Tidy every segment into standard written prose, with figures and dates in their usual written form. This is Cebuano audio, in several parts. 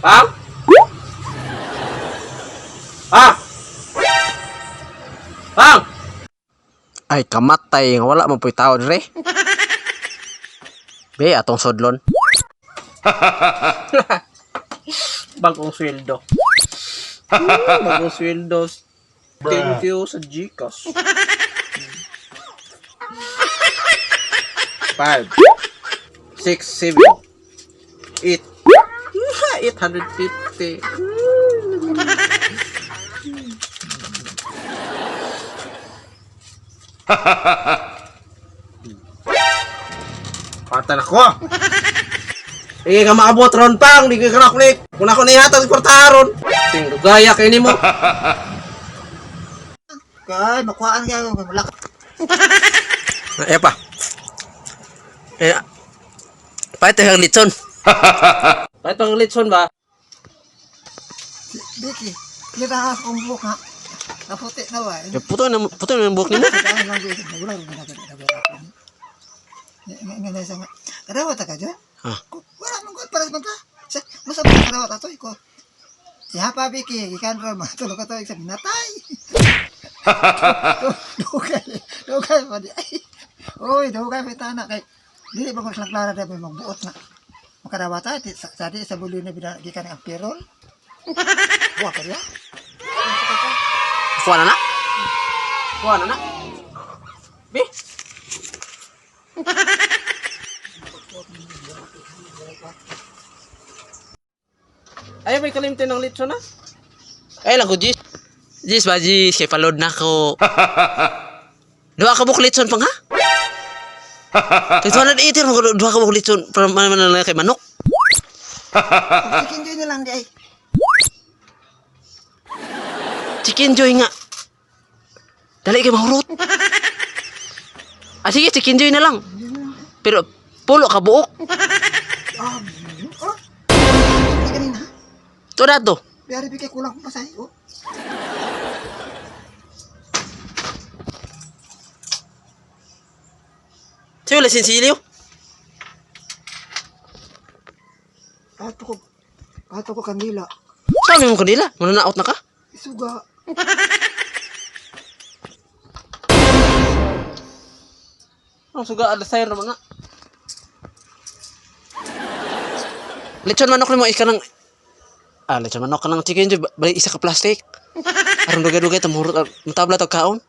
Pang? Ah! Pang! Ay, kamatay nga wala man po'y tao dire. Be, atong sodlon. Bagong sweldo. Bagong sweldo. Thank you sa GCash. 5, 6, 7, 8, 850. Patan ako. Sige ka maabot ron pang, di ka kanak. Kung ako nihatag kwarta ron. Ting dugaya kay nimo. Kay, makuhaan kaya ako. Wala ka. Eh pa. Eh. Pahit ang litson. Pahit ang litson ba? Vicky, kita ka akong buhok ha. Naputi na ba? Eh, puto na yung buhok nimo. Kaya lang dito. Wala ko ginagawa ako. Nga nga sa nga. Karawat ka dyan? Ah. Wala mong god para sa mga. Sa masa ba karawat ato ko. Ihapa Vicky, ikan ron matulog ka to isa minatay. Dugay, dugay pa di. Ay. Oy, dugay pa tana kay dili ba ko silang klara dahil magbuot na. Makarawata sa di sa bulo na bina gikan ang perol. Buwa ka diya. Kuha na na. Kuha na na. Be. Ay, may kalimtin ng litson na. Ay lang ko, Jis. Jis ba, Jis? Kay palod na ko. Duha ka buk litson pang ha? Kay 280 mo duha ka buk litson para man man lang kay manok. Chicken joy na lang di ay. Chicken joy nga. Dali kay mahurot. Ah, sige, chicken joy na lang. Pero pulo ka buok. Ah, oh. Hindi kanina. To na to. Biyari bigay kulang pa sa iyo. Sa'yo, lasin silyo. Kato ko kandila. Saan mo kanila? Mananaot na ka? Isuga. Ang suga, alas sa'yo naman na. Lechon manok nimo ka ng... Ah, lechon manok ka ng chicken joy. Balik isa ka plastic. Aron dugay-dugay, tamurot, matabla tag kaon.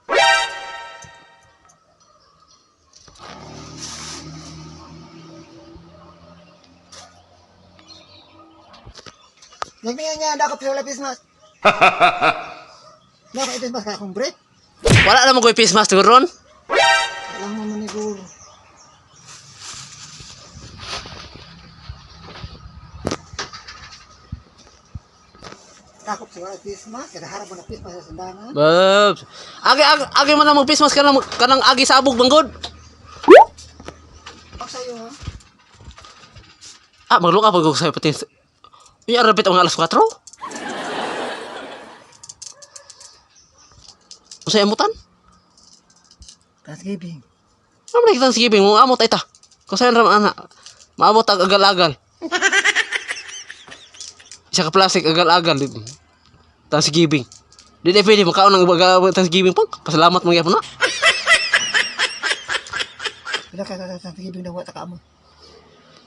Nagmingan niya da ko pero Christmas. Da ko Christmas kay akong break. Wala naman ko face mask ron. Alam mo maniguro. Takop sa Christmas, kada harap mo na Christmas sa sandangan. Babs. Agi agi agi man lang mag face mask kanang kanang agi sabog banggod. Ako sa'yo ha. Ah, magluka pag ko sa'yo pati. Uy, arapit ang alas 4. Unsay amutan? Thanksgiving. Ano man kitang sige mo amot ay ta. Kung saan ram ana. Maabot ang agal-agal. Isa ka plastic agal-agal. Thanksgiving. Di na pwede makaon ng agal Thanksgiving pang. Pasalamat mo gyapon na. Pila ka sa Thanksgiving na wa ta ka mo.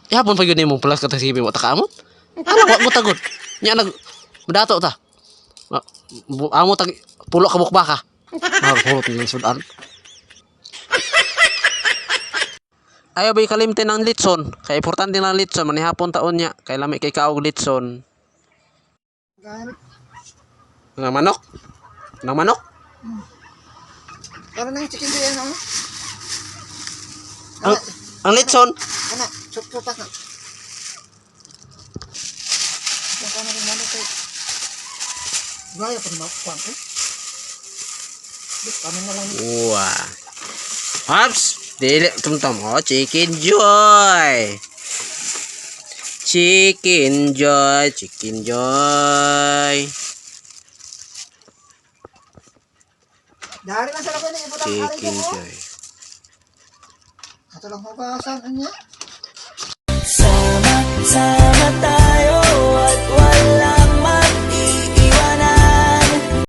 Ihapon pa gyud nimo plus ka Thanksgiving wa ta kaamot. Ala wa mo tagod. Nya nag mudato ta. Amot tag pulo ka bukbaka. Ah, pulot ni sudan. Ayaw ba'y kalimtin ang litson? Kaya importante ng litson, manihapon taon niya. Kay lami kay kaog litson. Ganit. Ng manok? Ng manok? Para na yung chicken joy ano? Ang litson? Ana, sup-supas na. Ang kana rin manok kay. Gaya pa rin kuwan eh. Di, kami na lang. Wow. Hops! Dili, tumtum. Oh, chicken joy! Chicken joy, chicken joy. Dari lang sa lakoy na ibutang ari Chicken ko. joy. Ato lang hugasan anya. Sama-sama tayo.